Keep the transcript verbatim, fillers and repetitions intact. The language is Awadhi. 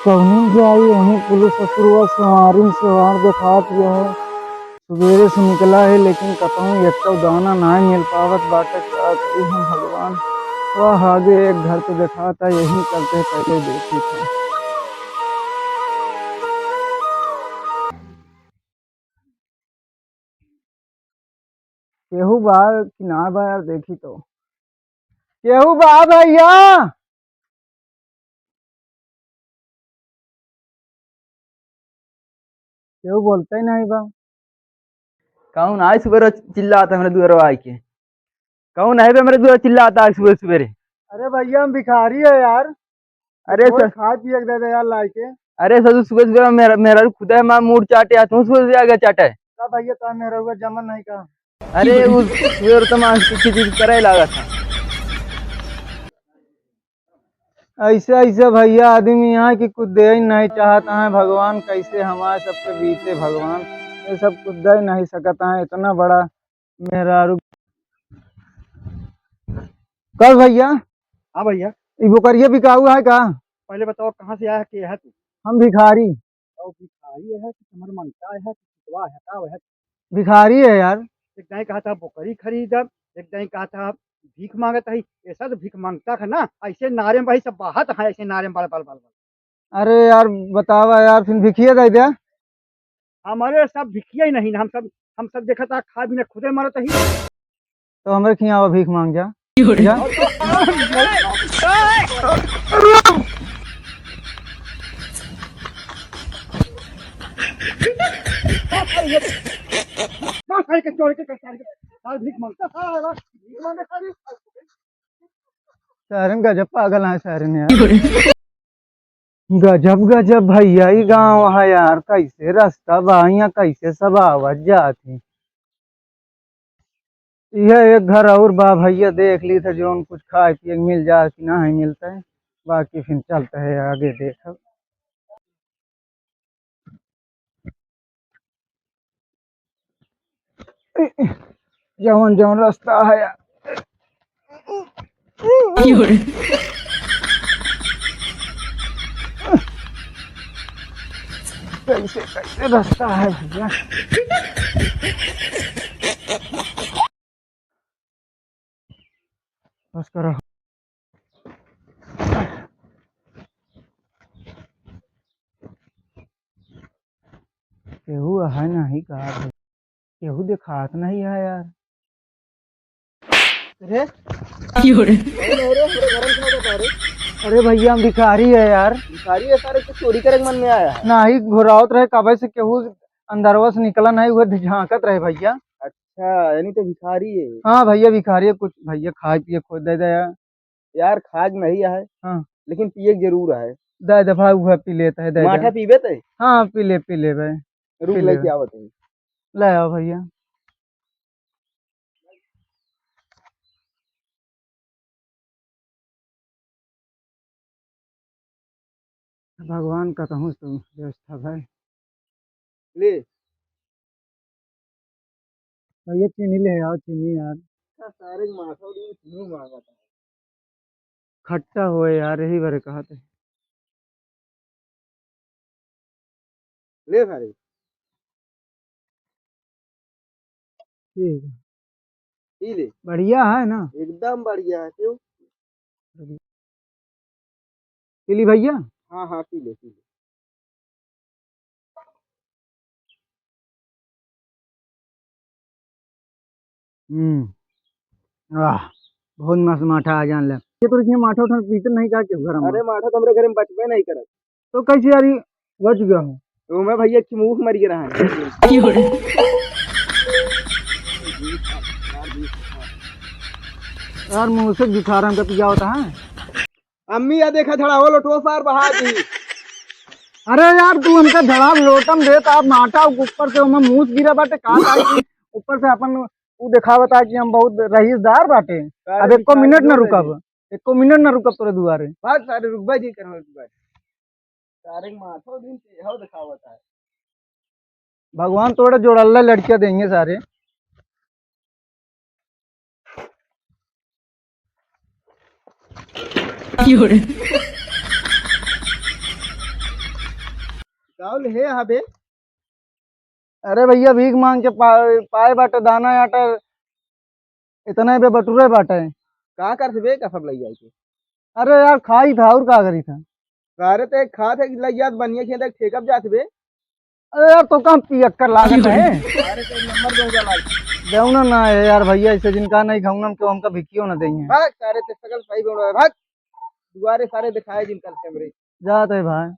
कौनी जाई, यहीं पुलिस ससुरवा सवारी सवार देखात यह है। सुबेरे से निकला है, लेकिन कतहूँ एक्को दाना नाहीं मिल पावत बाटे। का करी हम भगवान? वह आगे एक घर तो देखाता, यहीं चलते पहले देखी था। केहू बा कि ना बा यार, देखी तो। केहू बा भैया? केहू बोलते ही नहीं बा। कौन आए सुबह रोज चिल्लाता हमरे दुआरवा आइके? कौन है बे हमरे दुआर चिल्लाता है सुबह सुबह रे? अरे भैया, हम भिखारी है यार। अरे रोज सर। खाए पिए के दे दे यार लाइके। अरे सर, तू सुबह सुबह मेरा, मेरा खुदा है, माँ मूड चाटे, तू सुबह सुबह आगे चाटे। का भैया, ता मेरा हुआ जमन नहीं का? अरे उस सुबह तो माँ की चीज करे लागत है। ऐसे, ऐसे भैया आदमी यहाँ की कुछ दे ही नहीं चाहत हैं। भगवान कैसे हमारे सबके बीते भगवान, ये सब कुछ दे नहीं सकत हैं। इतना बड़ा मेहरारू। कल भैया। हाँ भैया। ई बोकरिया बिकाऊ है का? पहले बताओ, कहाँ से आया है, के है तू? हम भिखारी। और भिखारी है कि समर मंगता है कि चुकवा है, का है? भिखारी है यार। एक दाई कहा था बोकरी खरीदब, एक दाई कहा था भीख मांगत है। ऐसा तो भीख मांगता है ना, ऐसे नारे में भाई सब बाहत है, ऐसे नारे में बल, बल, बल, बल। अरे यार, बतावा यार, फिर भिखिया दे दे। हमारे सब भिखिया ही नहीं, हम सब, हम सब देखा था, खा बिना खुदे मरत ही। तो हमरे खियावा भीख मांग जा। जा। सारे के चोर के, सारे के, सारे भीख मांगता, सारे भीख मांगता, सारे। सारे गजब पागल हैं सारे ने यार। गजब, गजब भैया, ई गाँव है यार, कैसे रास्ता बा, यहाँ कैसे सब आवत जात ही। यह एक घर और बा भैया, देख ली था जौन कुछ खाए पिए के मिल जाए कि नहीं मिलता है, बाकी फिर चलता है आगे देखब। जौन जौन रास्ता है यार। कैसे कैसे रास्ता है भैया? बस करो। केहू है नहीं का भाई? केहू देखात नहीं है यार। अरे? अरे, अरे, अरे, अरे, अरे भैया, हम भिखारी है यार। भिखारी है सारे, कुछ चोरी करे के मन में आया है। नहीं, घुरावत रहे, कबे से केहू अंदरवा से निकला नहीं, उहे झांकत रहे भैया। अच्छा, यानी तो भिखारी है। हाँ भैया, भिखारी है, कुछ भैया खाए पिए खोज दे दे यार। यार, खाक नहीं है, हाँ। लेकिन पिए के जरूर है। दे दे भाई, उहे पी लेता है, दे दे। माठा पीबे ते? हाँ, पी ले, पी ले भाई। रुक, पी ले। लेके आवत है। ले आओ भैया। भगवान कतहूँ से व्यवस्था भय। ले। भैया चीनी ले आओ, चीनी यार। सारे माथा उड़ी चीनी मांगत है। खट्टा होए यार, यही बारे कहा थे। ले सारे। ठीक है। पी ले। बढ़िया है ना? एकदम बढ़िया है, क्यों? पी ली भैया? हाँ, हाँ, पी ले, पी ले। हम्म। आह, बहुत मस्त माठा है जान ले। ये तो देखिए, माठा उठा पीते नहीं का क्यों घर में? अरे, माठा तो हमरे घर में बचबे नहीं करत। तो कैसे यार ये बच गया हो? तो मैं भैया की मुंह मर गया रहा है। यार, मुंह से भिखारन का पिया होता है। अम्मी, या देखा, झड़ावा लोटवा सार बहा दी। अरे यार, तू हमका झड़ा लोटम देत, आप माठा ऊपर से ओमे मूस गिरा बाटे, का ताई की ऊपर से अपन ऊ देखावत है कि हम बहुत रईसदार बाटे। सारे अब एको भिखारी मिनट ना लोग रुकब, हैं। एको मिनट ना रुकब तोरे दुआरे। बात सारे रुकबा जी करबे दुआरे। सारे के माथो दिन तेजाब देखावत है। भगवान तोड़ा जोड़ल्ला लड़कियां देंगे सारे। चावल है यहाँ बे? अरे भैया, भीख मांग के पा-, पाए बाटे दाना आटा, इतने बे बटुरे बाटे। का करत बे का सब लइ जाए के? अरे यार, खाई था और का करी था। अरे ते खात है कि लइ जात बनिया खेत है, ठेकब जात बे। अरे यार, तो काम पियक्कर लागत है। अरे तो नंबर दूंगा लाल। देवना ना है यार भैया, ऐसे जिनका नहीं खाऊंगा हम, तो हमका भिक्कियो ना देंगे। भाग, सारे ते सकल सही बोल रहा है, भाग। दुआरे सारे दिखाए जिन कल से हमरे। जात है भाई।